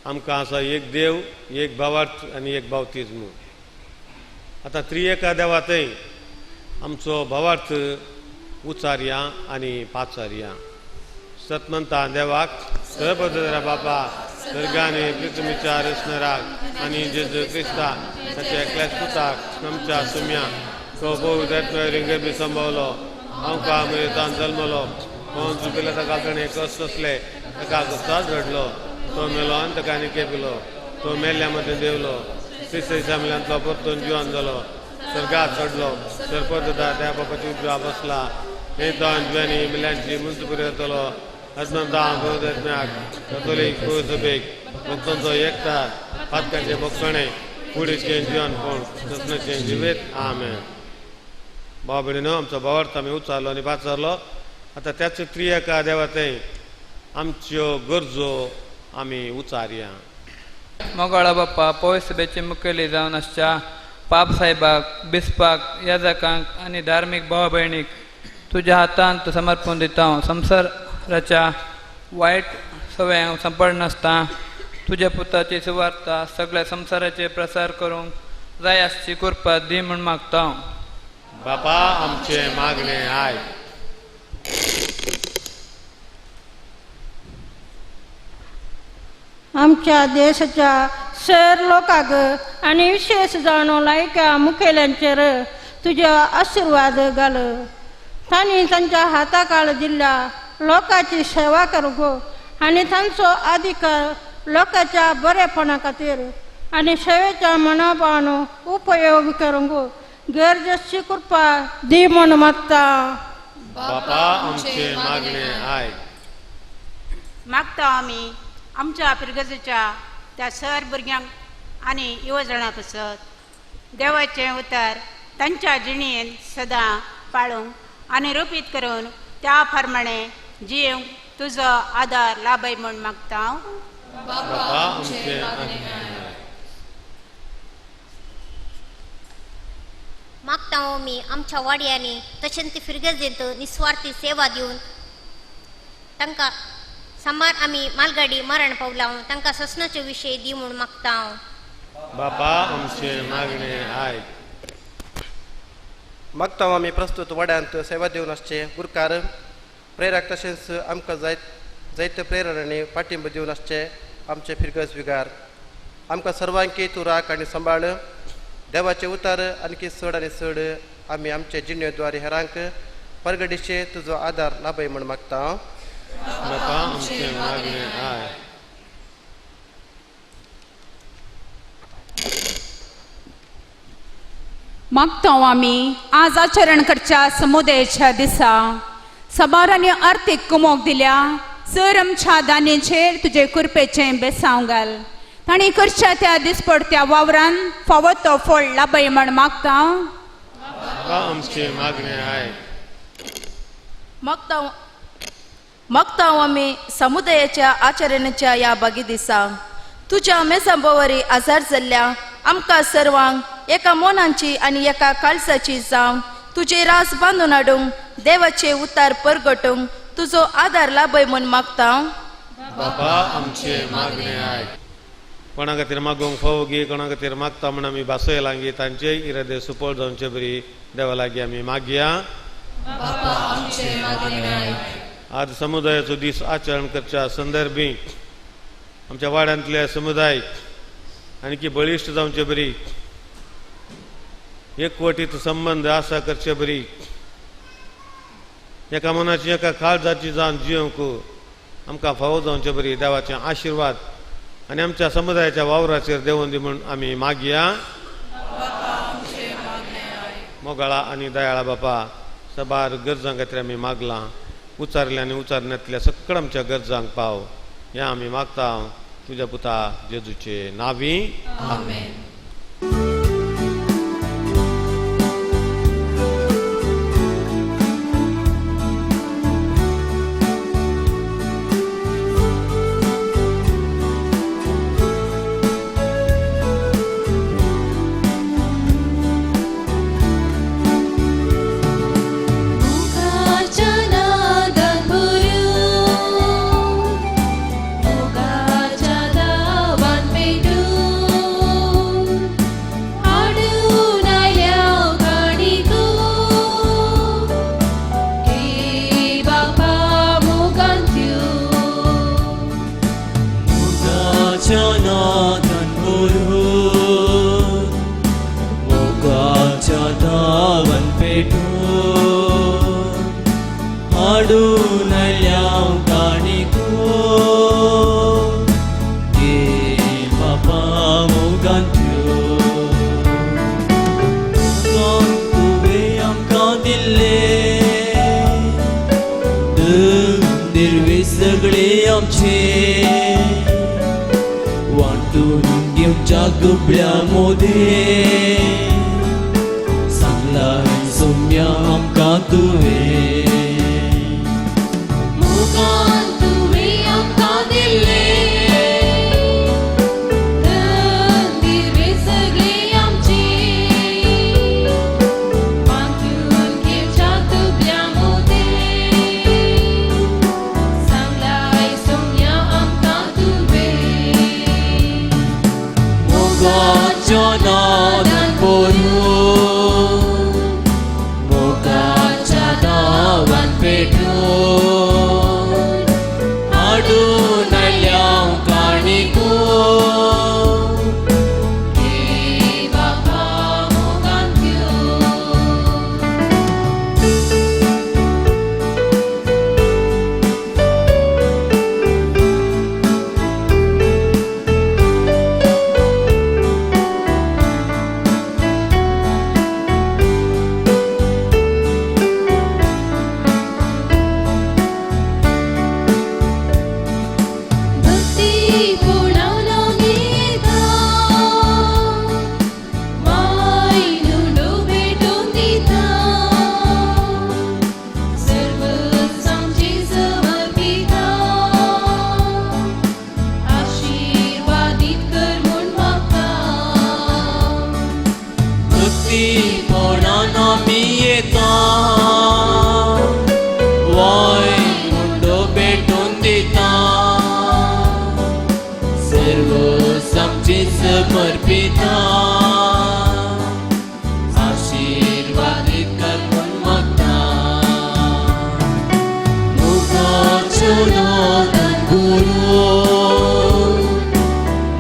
आमकां आसा एक देव, एक भावार्थ आनी एक बावतिज्म. आतां त्रिएका देवातय आमचो भावार्थ उचारया आनी पाचारया. सतमंता देवाक सरपदरा बापा सर्गाने पृथ्वीच्या रचणाराक आनी जेजू क्रिस्ता ताच्या एकल्याच पुताक आमच्या सुम्या तो भोव गर्भी संभवलो, आमकां मरेतान जल्मलो, कोण चुकिल्लो ताका ताणें कश्ट सोंसले, ताका गुस्ताद रडलो, तो मेलो आनी ताका निके पिलो, तो मेल्ल्या मदें देवलो, तिसऱ्या दिसा मेल्यांतलो परतून जिवन जालो, स्वर्गात चडलो, सरपदता त्या बापाची उजव्या बसला, हे तो जिवानी मेल्यांची मुंचपुरी जातलो. अजमंता भोवत्म्याक कथोलीक सभेक भक्तांचो एकता पातकांचे भोगसणे कुडीचें जिवन कोण सपनाचें जिवेत. आमेन. भाव भयणीनो, आमचो भावार्थ आमी उचारलो आनी पाचारलो. आतां त्याच त्रिएका देवातय आमच्यो गरजो आमी उचारया. मोगाळा बाप्पा, पवित्र सभेचे मुखेली जावन आसच्या पाप साहेबाक, बिस्पाक, याजकांक आनी धार्मीक भाव भयणीक तुज्या हातांत समर्पण दिता. संवसाराच्या वायट सवयांक सांपडनासतना तुज्या पुताची सुवार्ता सगळ्या संवसाराचे प्रसार करूंक जाय आसची कृपा दी म्हूण मागता. बापा आमचे मागणे आयक. आमच्या देशाच्या सर लोकांक आनी विशेष जावन लायक्या मुखेल्यांचेर तुज्या आशिर्वाद घाल. तांणी तांच्या हाताकाळ दिल्ल्या लोकांची सेवा करूंक आनी तांचो अधिकार लोकांच्या बरेपणा खातीर आनी सेवेच्या मनोभावान उपयोग करूंक गरजेची कृपा दी म्हूण मागता. बापा आमचे मागणे आयक. मागता आमी आमच्या पिरगजेच्या त्या सर भुरग्यांक आनी युवजणांक आसत देवाचें उतर तांच्या जिणेन सदां पाळूंक आनी रुपीत करून त्या प्रमाणे जिवंक तुजो आदार लाभय म्हूण मागता. बापा आमचे मागणे आयक. मागता आमी आमच्या वाड्यांनी तशेंच फिरगजेंत निस्वार्थी सेवा दिवन तांकां सांबार आमी मालगाडी मरण पावला तांकां ससनाचे विशय दी म्हूण मागता. बापा आमचे मागणे आयक. मागता आमी प्रस्तुत वाड्यांत सेवा दिवन आसचे गुरकार प्रेरक तशेंच आमकां जायते प्रेरणांनी पाठिंबो दिवन आसचे आमचे फिरगज विगार आमकां सर्वांकी तूं राख आनी सांबाळ. देवाचे उतार आणखी चड आनी चड आमी आमचे जिणेद्वारे हेरांक परगडीचे तुजो आदार लाभय म्हूण मागता. बापा आमचे मागणे आयक. मागता आमी आज आचरण करच्या समुदायाच्या दिसा सबार आनी आर्थीक कुमोक दिल्या सर आमच्या दान्यांचेर तुजे कृपेचें बेसांव घाल. तांणी करच्या त्या दिसपडत्या वावरान फावो तो फळ लाभय म्हण मागता. आमचे मागणे आयक. मागता आमी समुदायाच्या आचरणाच्या ह्या बागी दिसा तुज्या मेजांबवरी आजार जाल्ल्या आमकां सर्वांक एका मनाची आनी एका काळजाची जावन तुजे रास बांदून हाडूंक देवाचे उतार परगटूंक तुजो आदार लाभय म्हूण मागता. बापा आमचे मागणे आयक. कोणा खातीर मागूंक फावगी कोणा खातीर मागता म्हण आमी भासयलांगी तांचे इरादे सुपळ जावचे बरी देवा लागीं आमी मागया. आज समुदायाचो दीस आचरण करच्या संदर्भी आमच्या वाड्यांतले समुदाय आणखी बळिश्ट जावचे बरी एकवटीत संबंद आसा करचे बरी एका मनाची एका काळजाची जावन जिवंक आमकां फावो जावचे बरी देवाचे आशिर्वाद आनी आमच्या समुदायाच्या वावराचेर देवोन दी म्हूण आमी मागया. मोगाळा आनी दयाळा बापा सबार गरजां खातीर आमी मागलां उचारल्या आनी उचारण्यांतल्या सगळ्या आमच्या गरजांक पाव हें आमी मागता तुज्या पुता जेजूचे नावी. आमेन. Jonathan Boru, Moga Jada. शोनादान भरून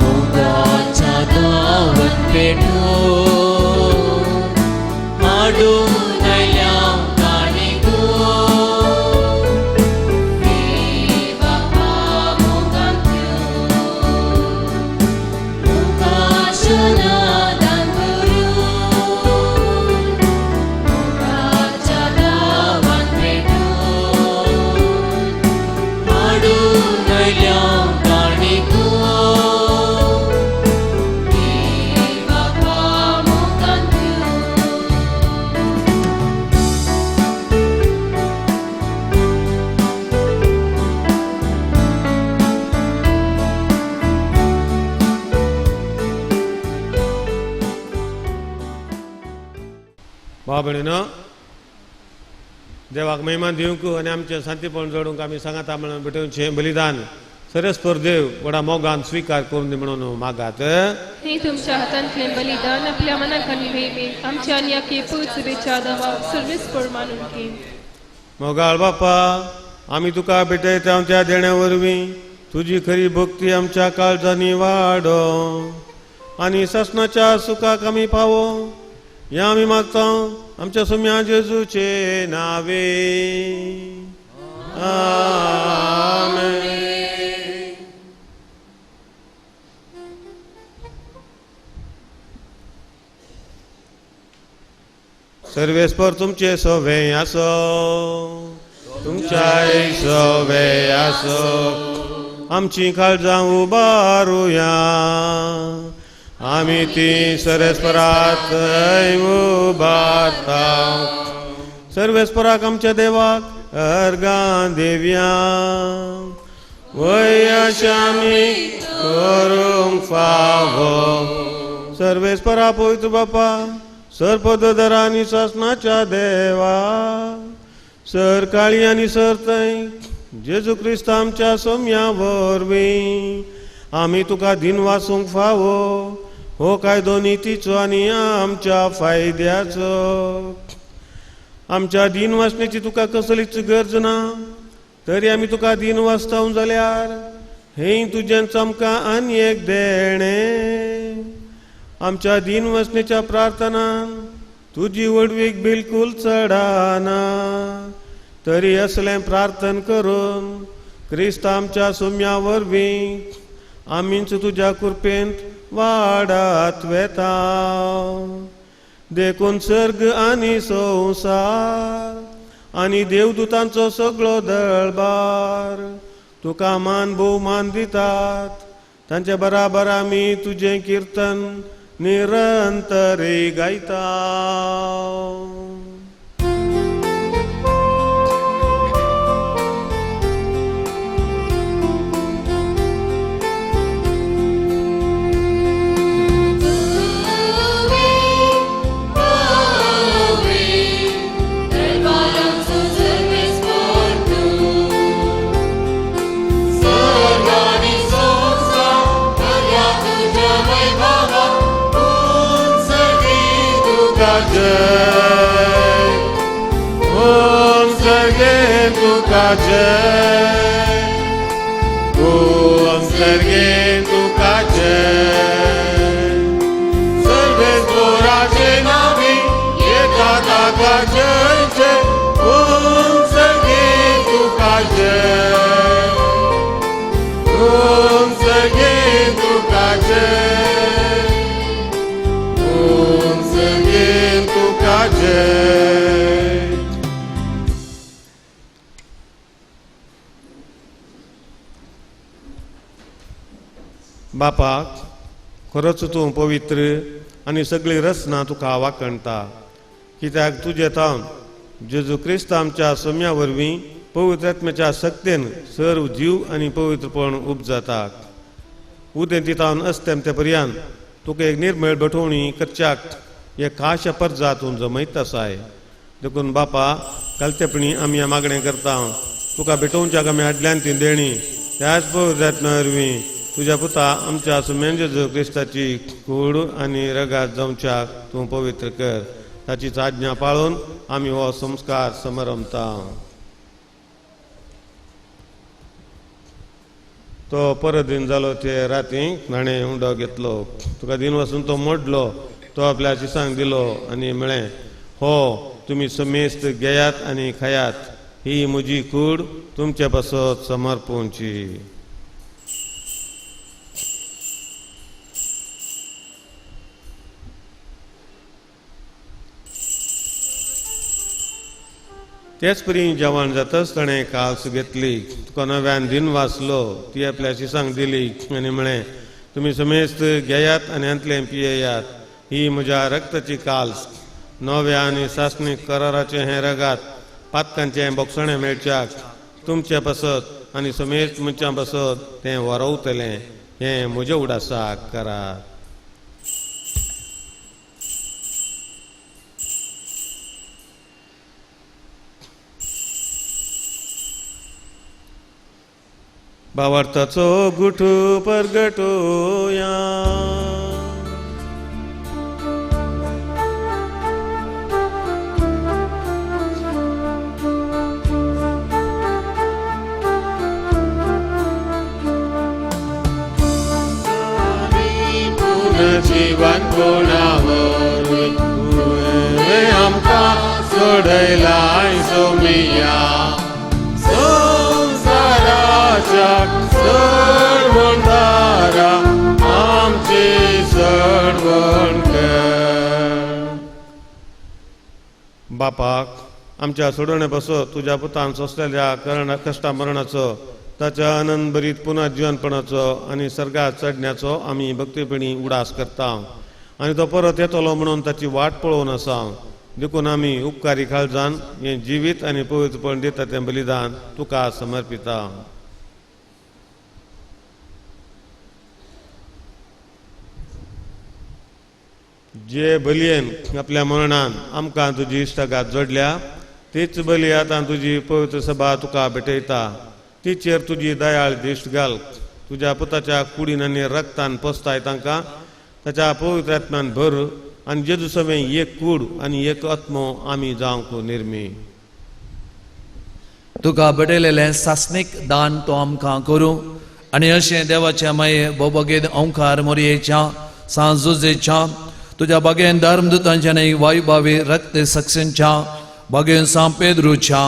मोगाच्या दावन पेटून हाडून आयल्या काणिको देवा मोगांतल्यो मुका शोनादान भरून मोगाच्या दावन पेटून हाडून आयल्या काणिको देवा मोगांतल्यो. भाव भयणीनो, देवाक महिमा दिवंक आनी आमचें शांतीपण जोडूंक आमी सांगाता म्हणून भेटोवचें बलिदान सरस्पर देव व्हडा मोगान स्विकार करून दी म्हणून मागात. हे तुमच्या हातांतलें बलिदान आपल्या मनाक आनी नेहमी आमच्या आनी आखे पवित्र देवा सर्वेस्पर मानून घे. मोगाळ बापा, आमी तुका भेटयता आमच्या देण्या वरवीं तुजी खरी भक्ती आमच्या काळजांनी वाडो आनी सासणाच्या सुखाक आमी पावो ह्या आमी मागता आमच्या सुम्या जेजूचे नावे. आमेन. सर्वेस्पर तुमचे सवे आसो, तुमच्याय सवे आसो. आमची काळजां उबारुया, आमी ती सर्वेस्परात उबारता. सर्वेस्पराक आमच्या देवाक अर्गां देवया, वय अशें आमी करूंक फावो. सर्वेस्परा पवित्र बापा, सर पदधर आनी सासणाच्या देवा, सर काळी आनी सर थंय जेजू क्रिस्त आमच्या सोम्या वरवीं आमी तुका दिन वासूंक फावो हो कायदो नितीचो आनी आमच्या फायद्याचो. आमच्या दिन वासण्याची तुका कसलीच गरज ना, तरी आमी तुका दिन वाचता जाल्यार हें तुजेंच आमकां आनी एक देणें. आमच्या दिन वसणेच्या प्रार्थनान तुजी व्हडवीक बिलकूल चडना, तरी असलें प्रार्थन करून क्रिस्त आमच्या सुम्या वरवीं आमीच तुज्या कृपेंत वाडत वेता. देखून सर्ग आनी संवसार आनी देवदूतांचो सगळो दळबार तुका मान भोवमान दितात. तांचे बराबर आमी तुजें किर्तन निरंतरे गायता. तुका जय, ओम सर्गे तुका जय. सर्वेस्पराचे नावे येता ताका जय जय, ओम सर्गे तुका जय, ओम सर्गे तुका जय, ओम सर्गे तुका जय. बापाक खरोच तूं पवित्र आनी सगळी रचना तुका वाकणटा, कित्याक तुजे तावन जेजू क्रिस्त आमच्या सोम्या वरवीं पवित्र आत्म्याच्या शक्तेन सर्व जीव आनी पवित्रपण उपजाता. उदेंती तावन अस्तेम ते पर्यान तुका एक निर्मेळ बठोवणी करच्याक हे खाशा परजा तूं जमयत आसाय. देखून बापा कालतेपणी आमी ह्या मागणें करता, तुका भेटोवच्याक आमी हाडल्यान ती देणी त्याच पवित्र आत्म्या वरवीं तुज्या पुता आमच्या सुम्यान जेजू क्रिस्ताची कूड आनी रगात जावच्याक तूं पवित्र कर. ताची आज्ञा पाळून आमी हो संस्कार समरमता. तो परत दिन जालो ते राती ताणें उंडो घेतलो, तुका दिन वचून तो मोडलो, तो आपल्या शिसांक दिलो आनी म्हळें, हो तुमी समेस्त घेयात आनी खायात, ही म्हजी कूड तुमचे पासत समर्पूंची. तेच परी जेवण जातच ताणें काल्स घेतली, तुका नव्यान दिन वाचलो, ती आपल्या शिसांक दिली आनी म्हळें, तुमी समेस्त घेयात आनी हांतलें पियेयात, ही म्हज्या रक्ताची काल्स, नव्या आनी सासणीक कराराचें हें रगात, पातकांचें बोगसणें मेळच्याक तुमचे पासत आनी समेस्त मनशां पासत तें वरवतलें, हें म्हज्या उडासाक करात. बावार्थाचो गुठू परगटोया. जीवन कोणावर तुवें आमकां सोडयलाय सोमिया, संवसाराच्या सडवणदारा आमची सडवण कर. बापाक आमच्या सोडवणे पासत तुज्या पुतान सोंसलेल्या करण कश्टा मरणाचो, ताच्या आनंद भरीत पुनः जिवनपणाचो आनी सर्गात चडण्याचो आमी भक्तीपणी उडास करता आनी तो परत येतलो म्हणून ताची वाट पळोवन आसा. देखून आमी उपकारी काळजान हें जिवीत आनी पवित्रपण दिता तें बलिदान तुका समर्पिता. जे बलयेन आपल्या मरणान आमकां तुजी इश्टागात जोडल्या तीच बली आतां तुजी पवित्र सभा तुका भेटयता. तिचेर तुजी दयाळ दिश्ट घाल, तुज्या पुताच्या कुडीन आनी रक्तान पोसताय तांकां ताच्या पवित्र आत्म्यान भर आनी जेजू सवें एक कूड आनी एक आत्मो आमी जावंक निर्मी. तुका भेटयलेलें सासणीक दान तो आमकां करूं आनी अशें देवाच्या माये बोबगेद ओंकार मोरयेच्या सांजुजेच्या तुज्या बागेन धर्मदुतांच्या न्ही वायुबावी रक्त सक्सेंच्या बागेन सांग पेद्रूच्या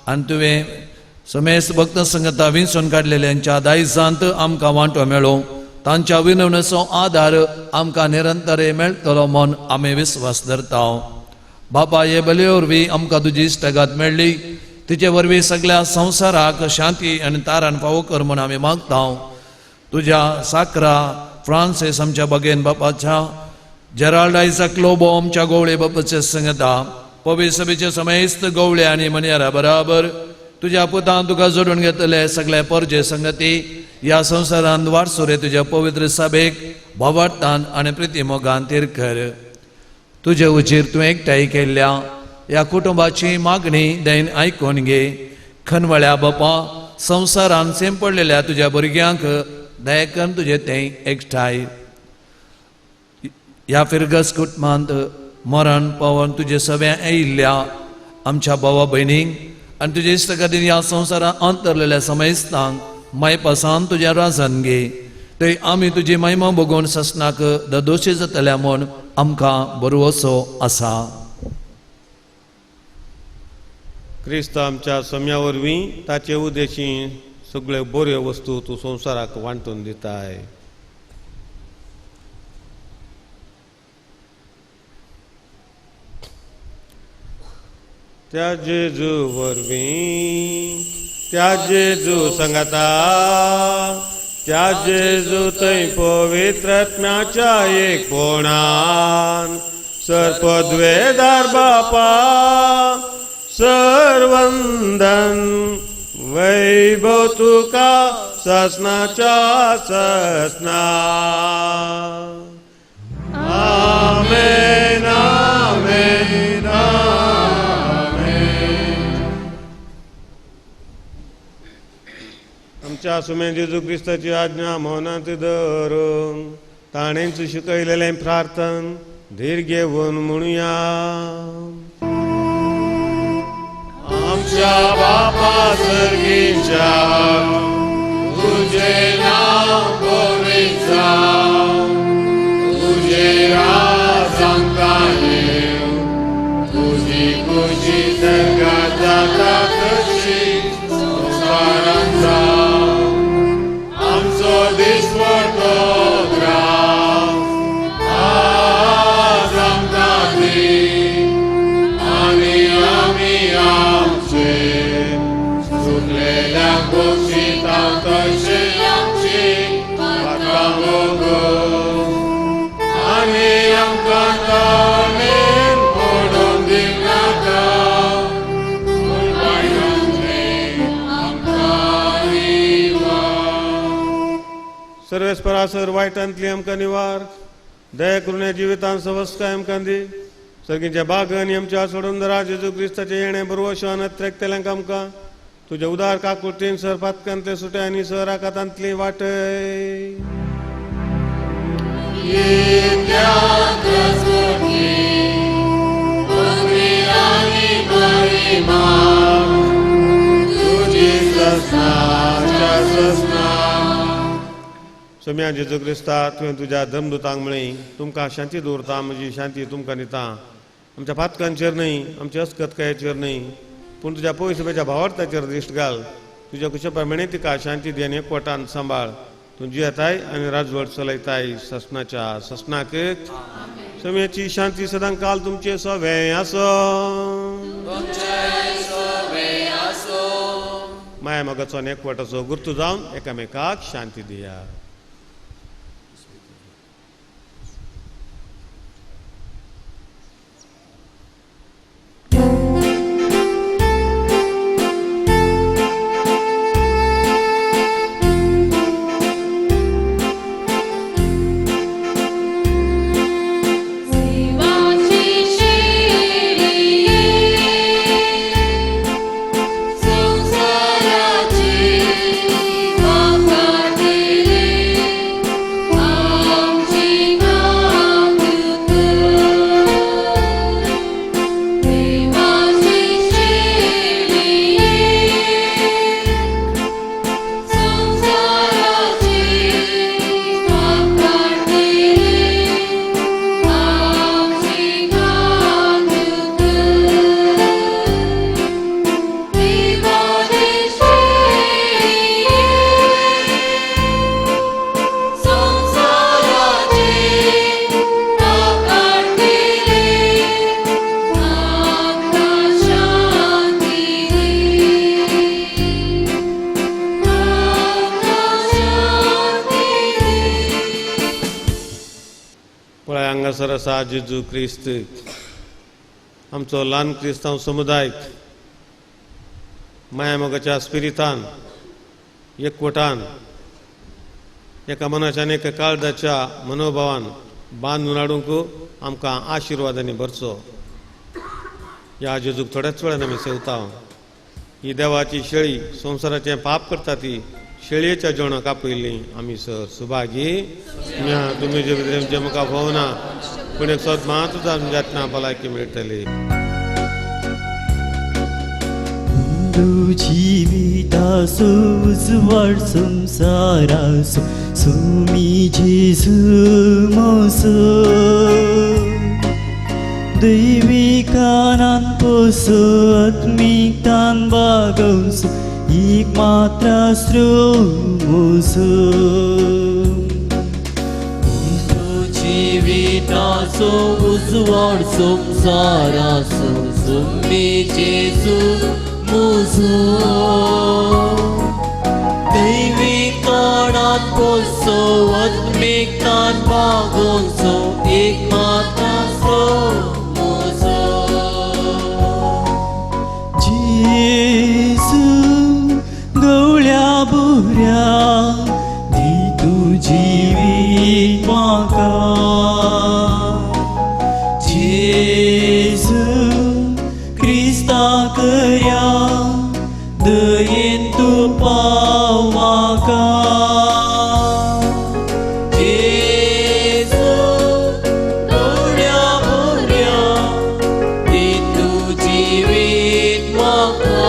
आनी तुवें समेस्त भक्त संगता विंचून काडलेल्यांच्या दायजांत आमकां वांटो मेळो, तांच्या विनवणेचो आदार आमकां निरंतर मेळटलो म्हूण आमी विस्वास धरता. बापा, हे बलये वरवीं आमकां तुजी इश्टागात मेळ्ळी, तिचे वरवीं सगळ्या संवसाराक शांती आनी तारण फावो कर म्हूण आमी मागता. तुज्या साकरा फ्रांसीस आमच्या बागेन बापाच्या, जेराल्ड आयझाक लोबो आमच्या गोवळे बापाचे संगता, पवी सभेचे समेस्त गोवळे आनी मनियारा बराबर तुज्या पुतान तुका जोडून घेतले सगळे परजे संगती ह्या संवसारांत वारसुरे तुज्या पवित्र सभेक भावार्थान आनी प्रिती मोगान तीर कर. तुजे उजीर तूं एकठांय केल्ल्या ह्या कुटुंबाची मागणी दैन आयकून घे. खनवळ्या बापा, संवसारान सेंपडलेल्या तुज्या भुरग्यांक दयकन तुजे तें एकठांय. ह्या फिरगस कुटुंबांत मरण पावन तुजे सव्या आयिल्ल्या आमच्या भावा भयणींक आनी तुजे इश्ट खातीर ह्या संवसारांत अंतरलेल्या समयस्तांक मायपासान तुज्या राजान घे. थंय आमी तुजी महिमा भोगोवन ससनाक ददोशी जातल्या म्हूण आमकां बरोवचो आसा. क्रिस्त आमच्या सम्या वरवीं ताचे उद्देशी सगळ्यो बऱ्यो वस्तू तूं संवसाराक वांटून दिताय. त्या जेजू वरवीं, त्या जेजू संगता, त्या जेजू थंय पवित्र आत्म्याच्या एकपणान सर्पद्वेदार बापा सर्वंदन वैभव तुका ससनाच्या ससना. आमेन आमेन आमेन. आमच्या सुमे जेजू क्रिस्ताची आज्ञा मनांत धरून ताणेंच शिकयलेलें प्रार्थन धीर घेवन म्हणुया. आमच्या बापा सर्गीच्या तुझे नांव सर्वेस्परा सर वायटांतली आमकां निवार, दया करून जिवितान सवस्काय आमकां दी। सर्गीच्या बाग आनी आमच्या सोडून दरा जेजू क्रिस्ताचें येणें बरवशान अत्रेकतल्यांक आमकां तुज्या उदार काकुळटेन सर पातकांतले सुटे आनी सर आकातांतली वाटय। सोम्या जेजू क्रिस्ता, तुवें तुज्या धर्मदूतांक म्हळें, तुमकां शांती दवरता, म्हजी शांती तुमकां दिता। आमच्या पातकांचेर न्हय, आमच्या अस्कतकायेचेर न्हय, पूण तुज्या पयसुपेच्या भावार्थाचेर दिश्ट घाल। तुज्या कुशा प्रमाणे तिका शांती दी आनी एकवटान सांबाळ। तूं जियेताय आनी राजवट चलयताय ससनाच्या ससनाक। सोम्याची शांती सदां काल तुमचे सवे आसो। माया मोगाचो आनी एकवटाचो गुर्तू जावन एकामेकाक शांती दिया। आसा जेजू क्रिस्त आमचो ल्हान क्रिस्तांव समुदाय माया मोगाच्या स्पिरितान एकवटान एका मनाच्या आनी एका काळजाच्या मनोभावान बांदून हाडूंक आमकां आशिर्वादांनी भरचो. ह्या जेजूक थोड्याच वेळान आमी सेवता. ही देवाची शेळी संवसाराचें पाप करता ती शेळयेच्या जेवणाक आपयल्ली आमी सर सुभागी. तुमी जे भितर आमच्या मुखार भोवना पूण एक सोद मात जातना भलायकी मेळटली. जिवितासो उजवाड संवसारासो सुमी जेजू मोसो दैविकानान पोसो आत्मिकतान बागवसो एक मात्र स्रोमोसो जिवितासो उजवाड संवसारासो सुमी जेजू मोसो दैविकानान पोसो आत्मिकतान बागवसो एक मात्र स्रोमोसो. जेजू गवळ्या बुऱ्या दी तूं जिवीत म्हाका जेजू क्रिस्ता करया दयेन तूं पाव म्हाका. जेजू गवळ्या बुऱ्या दी तूं जिवीत म्हाका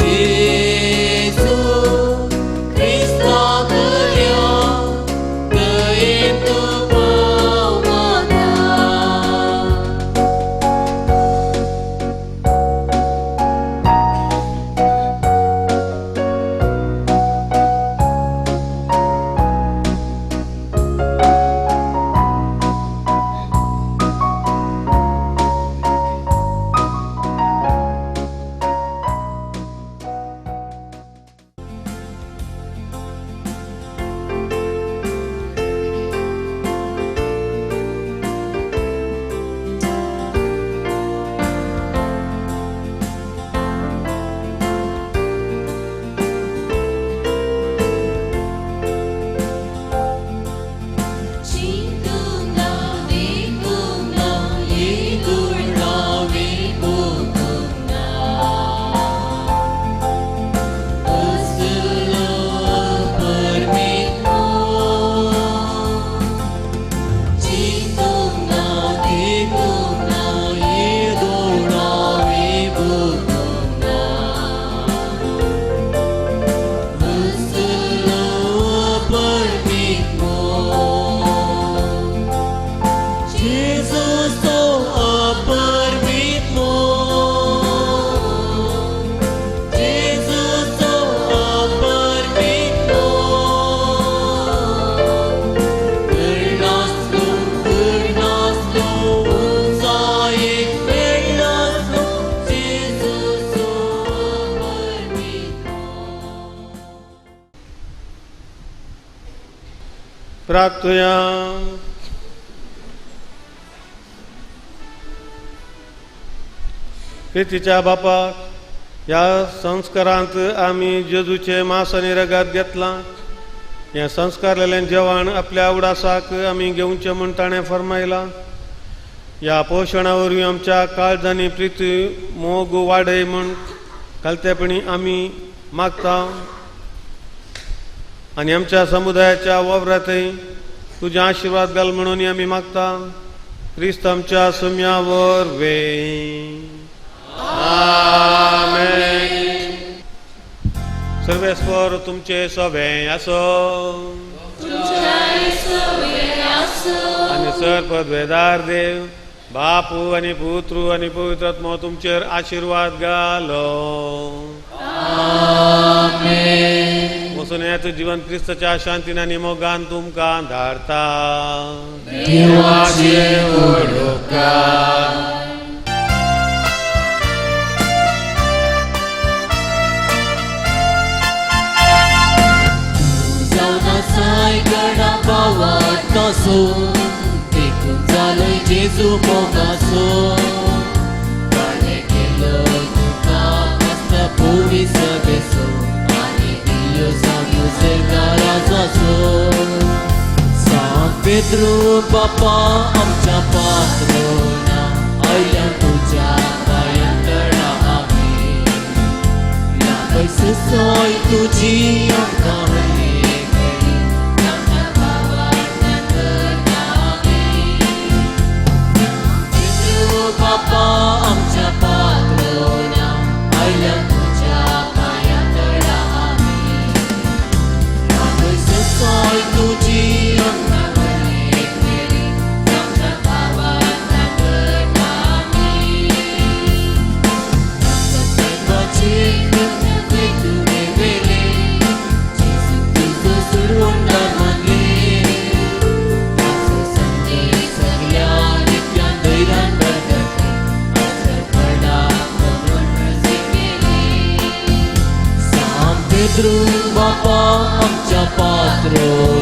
जेजू क्रिस्ता करया दयेन तूं पाव म्हाका. प्रार्थुया. प्रितीच्या बापाक ह्या संस्कारांत आमी जेजूचें मांस आनी रगात घेतलां. हें संस्कारलेलें जेवण आपल्या उडासाक आमी घेवचें म्हूण ताणें फर्मायलां. ह्या पोशणा वरवीं आमच्या काळजांनी प्रिती मोग वाडय म्हूण खालतेपणी आमी मागता आनी आमच्या समुदायाच्या वावरांतय तुजे आशिर्वाद घाल म्हणून आमी मागता. क्रिस्त आमच्या सुम्या वरवीं आमेन. सर्वेस्पर तुमचे सवे आसो आनी सर पदवेदार देव बापू आनी पुत्रू आनी पवित्र आत्मो तुमचेर आशिर्वाद घालो. वचून येत जीवन क्रिस्तच्या शांतीन आनी मोगान तुमकां धाडता. देवाचे व्हड. देखून जालोय जेजू मोगासो ताणें केलो तुका मस्त पोवी सगळेसो आनी दिल्यो सांगू राजाचो. सांग पेद्रू बापा आमच्या पात्रोना आयल्या तुज्या पांयांतळा आमी लागय सोय तुजी आमकां. बापा आमच्या पात्रोना आयल्या तुज्या पांयांतळा आमी लागय सोय तुजी आमकां आमच्या भावांत करता आमी. तुवें वेलें जेजू तुजो सुरवंडा मानलें ताचो संदेश सगल्या नित्यान धैर्यान. पेद्रू बापा आमच्या पात्रोना